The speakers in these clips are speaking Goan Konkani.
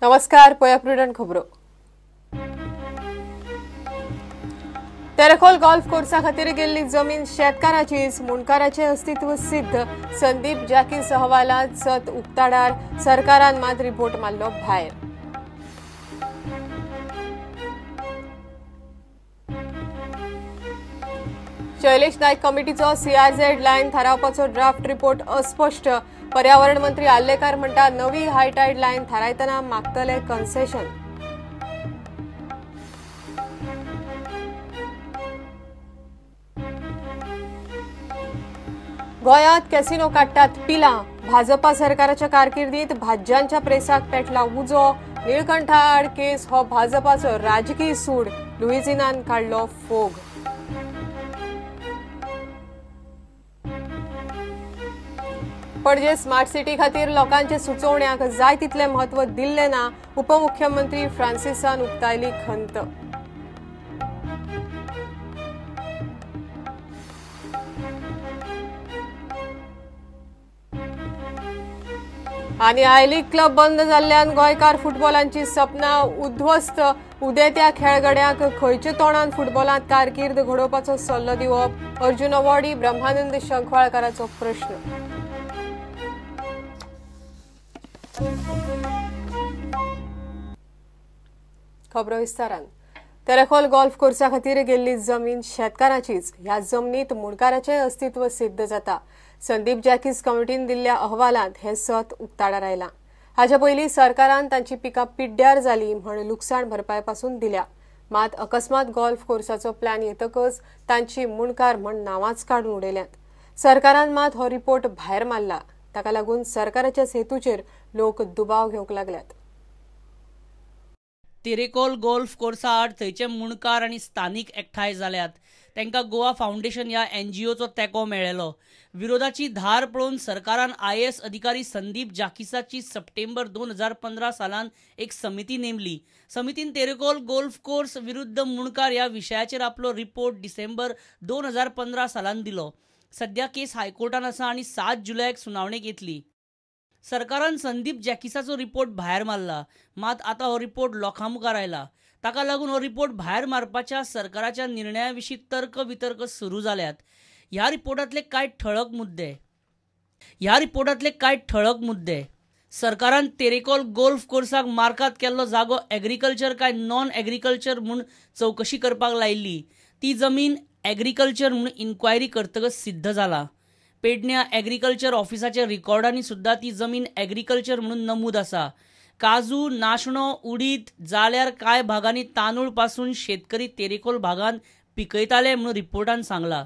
नमस्कार, पळया प्रुडंट खबरो. तेरेखोल गोल्फ कोर्सा खातीर गेल्ली जमीन शेतकाराचीच, मुंडकाराचें अस्तित्व सिद्ध. संदीप जॅकीस अहवालांत सत उक्ताडार, सरकारान मात रिपोर्ट मारलो भायर. शैलेश नायक कमिटीचो सीआरझेड लायन थारावपाचो ड्राफ्ट रिपोर्ट अस्पष्ट. पर्यावरण मंत्री आर्लेकार म्हणटा नवी हायटायड लायन थारायतना मागतले कन्सेशन. गोंयांत कॅसिनो काडटात पिलां. भाजपा सरकाराच्या कारकिर्दीत भाज्यांच्या प्रेसाक पेटला उजो. निळकंठा आड केस हो भाजपाचो राजकीय सूड. लुईझिनान काडलो फोग. पणजे स्मार्ट सिटी खातीर लोकांचे सुचोवण्यांक जाय तितलें म्हत्व दिल्लें ना. उपमुख्यमंत्री फ्रांसिसान उक्तायली खंत. आनी I league club बंद जाल्ल्यान गोंयकार फुटबॉलांची सपनां उद्ध्वस्त. उदेत्या खेळगड्यांक खंयच्या तोंडान फुटबॉलांत कारकीर्द घडोवपाचो सल्लो दिवप? अर्जुन अवॉर्डी ब्रह्मानंद शंखवाळकाराचो प्रश्न. खबरो विस्तारान. तेरेखोल गोल्फ कोर्सा खातीर गेल्ली जमीन शेतकाराचीच. ह्या जमनीत मुंडकाराचें अस्तित्व सिद्ध जाता. संदीप जॅकीस कमिटीन दिल्ल्या अहवालांत हें सत उक्ताडार आयलां. हाचे पयलीं सरकारान तांची पिकां पिड्ड्यार जाली म्हण लुकसाण भरपाय पासून दिल्या. मात अकस्मात गोल्फ कोर्साचो प्लॅन येतकच तांची मुंडकार म्हण नांवांच काडून उडयल्यांत. सरकारान मात हो रिपोर्ट भायर मारला. ताका लागून सरकाराच्या सेतूचेर लोक दुबाव घेवंक लागल्यात. तेरेखोल गोल्फ कोर्सा आड थंयचे मुंडकार आनी स्थानीक एकठांय जाल्यात. तांकां गोवा फावंडेशन ह्या एनजीओचो तेंको मेळ्ळेलो. विरोधाची धार पळोवन सरकारान आयएएस अधिकारी संदीप जाकीसाची सप्टेंबर 2015 सालान एक समिती नेमली. समितीन तेरेखोल गोल्फ कोर्स विरुद्ध मुंडकार ह्या विशयाचेर आपलो रिपोर्ट डिसेंबर 2015 सालान दिलो. सध्या केस हायकोर्टान आसा आनी 7 जुलयाक सुनावणेक येतली. सरकारान संदीप जॅकीसाचो रिपोर्ट भायर मारला. मात आतां हो रिपोर्ट लोकां मुखार आयला. ताका लागून हो रिपोर्ट भायर मारपाच्या सरकाराच्या निर्णया विशीं तर्क वितर्क सुरू जाल्यात. ह्या रिपोर्टांतले कांय ठळक मुद्दे सरकारान तेरेखोल गोल्फ कोर्साक मार्कात केल्लो जागो एग्रीकल्चर काय नॉन एग्रीकल्चर म्हूण चवकशी करपाक लायिल्ली. ती जमीन एग्रीकल्चर म्हूण इन्क्वायरी करतकच सिद्ध जाला. पेडण्या एग्रीकल्चर ऑफिसाच्या रिकॉर्डांनी सुद्दां ती जमीन एग्रीकल्चर म्हणून नमूद आसा. काजू, नाशणो, उडीद जाल्यार कांय भागांनी तांदूळ पासून शेतकरी तेरेखोल भागांत पिकयताले म्हणून रिपोर्टान सांगला.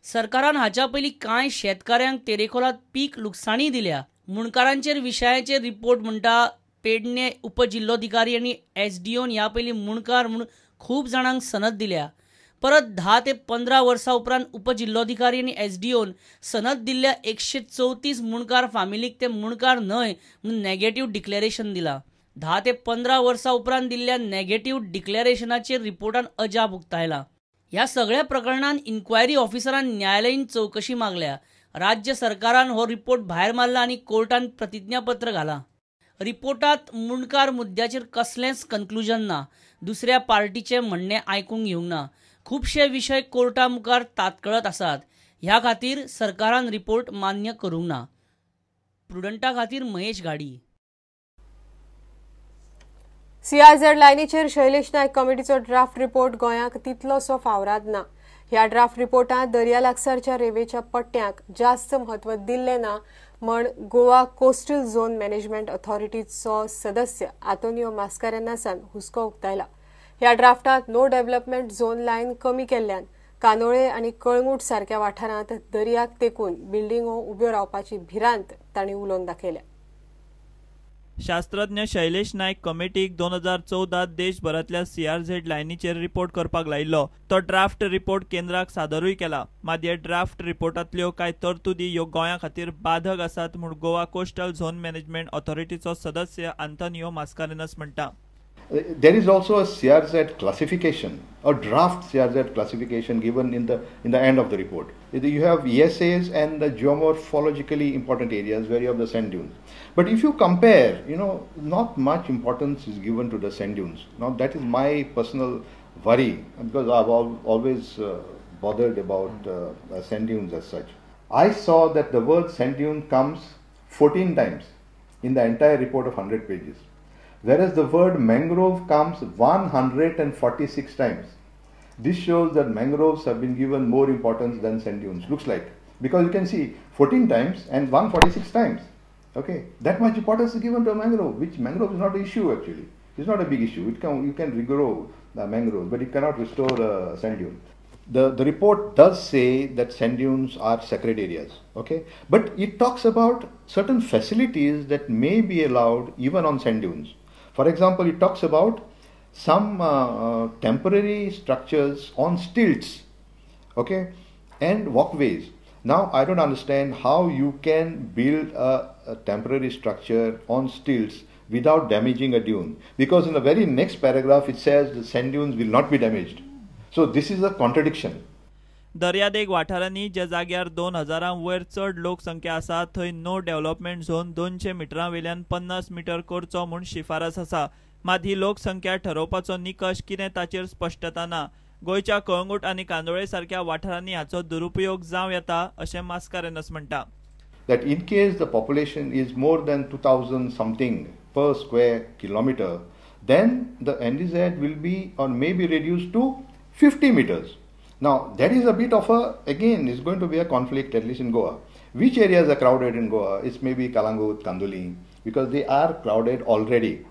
सरकारान हाच्या पयलीं कांय शेतकाऱ्यांक तेरेखोलांत पीक लुकसाणी दिल्या. मुंडकारांचेर विशयाचेर रिपोर्ट म्हणटा पेडणे उपजिल्लोधिकारी आनी एसडीओन ह्या पयलीं मुंडकार म्हूण खूब जाणांक सनद दिल्या. परत 10 ते 15 वर्सां उपरांत उपजिल्लोधिकारी आनी एसडीओन सनद दिल्ल्या 134 मुंडकार फामिलीक ते मुंडकार न्हय म्हणून नेगेटीव डिक्लेरेशन दिला. 10 ते 15 वर्सां उपरांत दिल्ल्या नेगेटीव डिक्लेरेशनाचेर रिपोर्टान अजाप उक्तायला. ह्या सगळ्या प्रकरणान इन्क्वायरी ऑफिसरान न्यायालयीन चवकशी मागल्या. राज्य सरकारान हो रिपोर्ट भायर मारला आनी कोर्टान प्रतिज्ञापत्र घाला. रिपोर्टात मुंडकार मुद्द्याचेर कसलेंच कन्क्लुजन ना. दुसऱ्या पार्टीचें म्हणणें आयकूंक येवंक ना. खुबशे विशय कोर्टा मुखार तातकळत आसात. ह्या खातीर सरकारान रिपोर्ट मान्य करूंक ना. प्रुडंटा खातीर महेश घाडी. सीआरझेड लायनीचेर शैलेश नायक कमिटीचो ड्राफ्ट रिपोर्ट गोंयांक तितलोसो फावराद ना. ह्या ड्राफ्ट रिपोर्टांत दर्या लागसारच्या रेवेच्या पट्ट्यांक जास्त म्हत्व दिल्लें ना म्हण गोवा कोस्टल झोन मॅनेजमेंट ऑथॉरिटीचो सदस्य आंतोनियो मास्कारेन्हासान हुस्को उक्तायला. ह्या ड्राफ्टांत नो डेव्हलपमेंट झोन लायन कमी केल्ल्यान कानोळे आनी कळंगूट सारक्या वाठारांत दर्याक तेकून बिल्डिंगो उब्यो रावपाची भिरांत तांणी उलोवन दाखयल्या. शास्त्रज्ञ शैलेश नायक कमिटीक 2014 देशभरांतल्या सीआरझेड लायनीचेर रिपोर्ट करपाक लायिल्लो. तो ड्राफ्ट रिपोर्ट केंद्राक सादरूय केला. मात ह्या ड्राफ्ट रिपोर्टांतल्यो कांय तरतुदी ह्यो गोंया खातीर बाधक आसात म्हूण गोवा कोस्टल झोन मॅनेजमेंट ऑथॉरिटीचो सदस्य आंतोनियो मास्कारेन्हस म्हणटा. There is also a CRZ classification, a draft CRZ classification given in the end of the report. You have ESAs and the geomorphologically important areas where you have the sand dunes. But if you compare, you know, not much importance is given to the sand dunes. Now that is my personal worry, because I've always bothered about sand dunes as such. I saw that the word sand dune comes 14 times in the entire report of 100 pages, whereas the word mangrove comes 146 times. This shows that mangroves have been given more importance than sand dunes, looks like, because you can see 14 times and 146 times. Okay, that much importance is given to a mangrove, which mangrove is not an issue actually. It's not a big issue. You can regrow the mangroves, but you cannot restore a sand dune. The report does say that sand dunes are sacred areas, okay? But it talks about certain facilities that may be allowed even on sand dunes. For example, it talks about some temporary structures on stilts, okay, and walkways. Now, I don't understand how you can build a temporary structure on stilts without damaging a dune, because in the very next paragraph it says the sand dunes will not be damaged. So this is a contradiction. दर्यादेग वाठारांनी ज्या जाग्यार 2000 वयर चड लोकसंख्या आसा थंय नो डेव्हलपमेंट झोन 200 मिटरां वेल्यान 50 मिटर करचो म्हूण शिफारस आसा. मात ही लोकसंख्या ठरोवपाचो निकश कितें ताचेर स्पश्टता ना. गोंयच्या कळंगूट आनी कांदोळे सारक्या वाठारांनी हाचो दुरुपयोग जावं येता अशें मास्कारेनस म्हणटा. That in case the population is more than 2000 something per square kilometer, then the NDZ will be or may be reduced to 50 meters. Now that is a bit of a, again, is going to be a conflict, at least in Goa. Which areas are crowded in Goa? It's maybe Kalangut, Kandoli, because they are crowded already.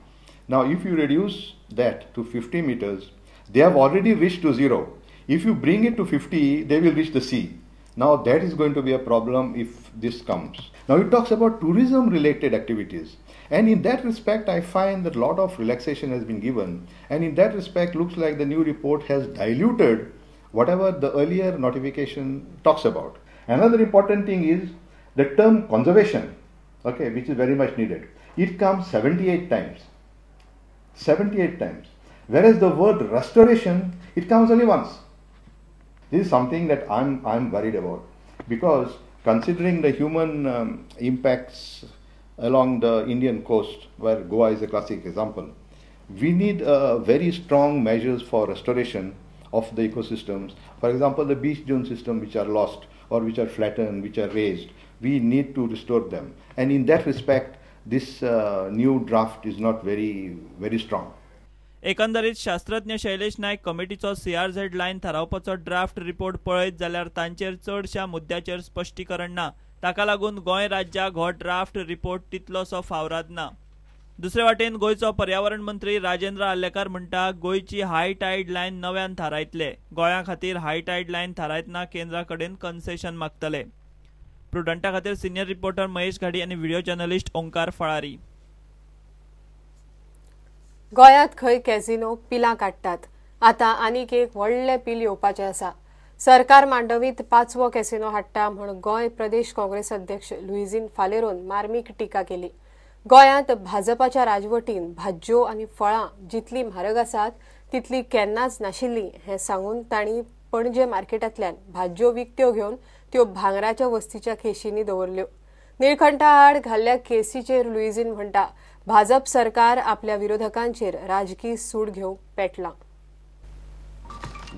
Now if you reduce that to 50 meters, they have already reached to 0. If you bring it to 50, they will reach the sea. Now that is going to be a problem if this comes. Now it talks about tourism related activities. And in that respect, I find that a lot of relaxation has been given. And in that respect, looks like the new report has diluted whatever the earlier notification talks about. Another important thing is the term conservation, okay, which is very much needed. It comes 78 times. 78 times. Whereas the word restoration, it comes only once. This is something that I'm worried about, because considering the human impacts along the Indian coast, where Goa is a classic example, we need very strong measures for restoration of the ecosystems. For example, the beach dune system which are lost or which are flattened, which are raised, we need to restore them. And in that respect, this new draft is not very, very strong. एकंदरीत शास्त्रज्ञ शैलेश नायक कमिटीचो सीआरझेड लायन थारावपाचो ड्राफ्ट रिपोर्ट पळयत जाल्यार तांचेर चडश्या मुद्द्याचेर स्पश्टीकरण ना. ताका लागून गोंय राज्याक हो ड्राफ्ट रिपोर्ट तितलोसो फावराद ना. दुसरे वाटेन गोंयचो पर्यावरण मंत्री राजेंद्र आर्लेकार म्हणटा गोंयची हाय टायड लायन नव्यान थारायतले. गोंया खातीर हाय टायड लायन थारायतना केंद्रा कडेन कन्सेशन मागतले. प्रुडंटा खातीर सिनियर रिपोर्टर महेश घाडी आनी व्हिडिओ जर्नलिस्ट ओंकार फळारी. गोंयांत खंय कॅझिनो पिलां काडटात, आतां आनीक एक व्हडलें पील येवपाचें आसा. सरकार मांडवीत 5वो कॅसिनो हाडटा म्हूण गोंय प्रदेश काँग्रेस अध्यक्ष लुईझिन फालेरोन मार्मीक टिका केली. गोंयांत भाजपाच्या राजवटीन भाज्यो आनी फळां जितली म्हारग आसात तितली केन्नाच नाशिल्ली हें सांगून तांणी पणजे मार्केटांतल्यान भाज्यो विकत्यो घेवन त्यो भांगराच्या वस्तीच्या केशींनी दवरल्यो. निळकंठा आड घाल्ल्या केसीचेर लुईझिन म्हणटा भाजप सरकार आपल्या विरोधकांचेर राजकीय सूड घेवंक पेटलां.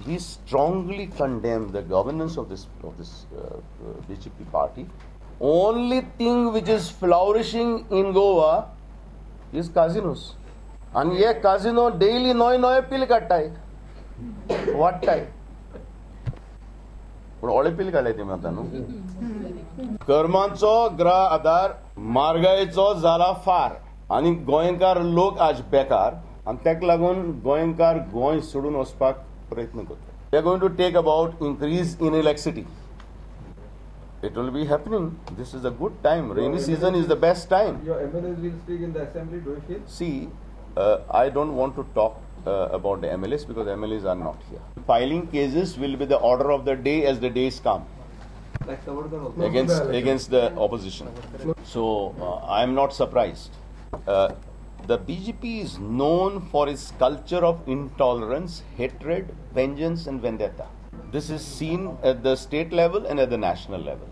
We strongly condemn the governance of this BJP party. Only thing which is flourishing in Goa is casinos. And ये casino daily नवे नवे पील काडटाय, वाडटाय. पूण ओळे पील काडले ते आतां न्हू. कर्माचो ग्रह आधार म्हारगायेचो जाला फार आनी गोंयकार लोक आज बेकार आनी ताका लागून गोंयकार गोंय सोडून वचपाक प्रयत्न करता. We are going to take about increase in electricity. It will be happening. This is a good time. Rainy season is the best time. Your MLAs will speak in the assembly, do you feel? See, I don't want to talk about the MLAs because MLAs are not here. Filing cases will be the order of the day as the days come. Like Savarkar also. Against the opposition. So I am not surprised. The BJP is known for its culture of intolerance, hatred, vengeance and vendetta. This is seen at the state level and at the national level.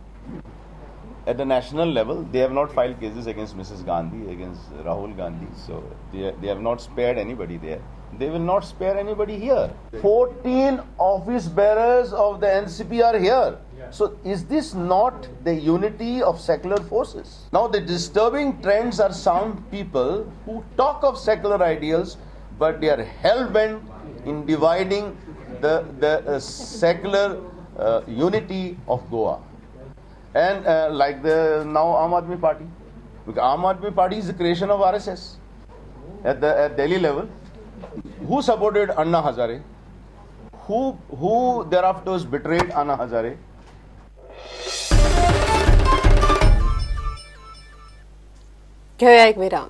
At the national level, they have not filed cases against Mrs. Gandhi, against Rahul Gandhi, so they have not spared anybody there. They will not spare anybody here. 14 office bearers of the NCP are here. Yeah. So is this not the unity of secular forces? Now the disturbing trends are some people who talk of secular ideals, but they are hell-bent in dividing the secular unity of Goa. And like the now Aam Aadmi Party. Because Aam Aadmi Party is the creation of RSS at Delhi level. Who supported Anna Hazare? Who thereafter was betrayed Anna Hazare? घेऊया एक विराम.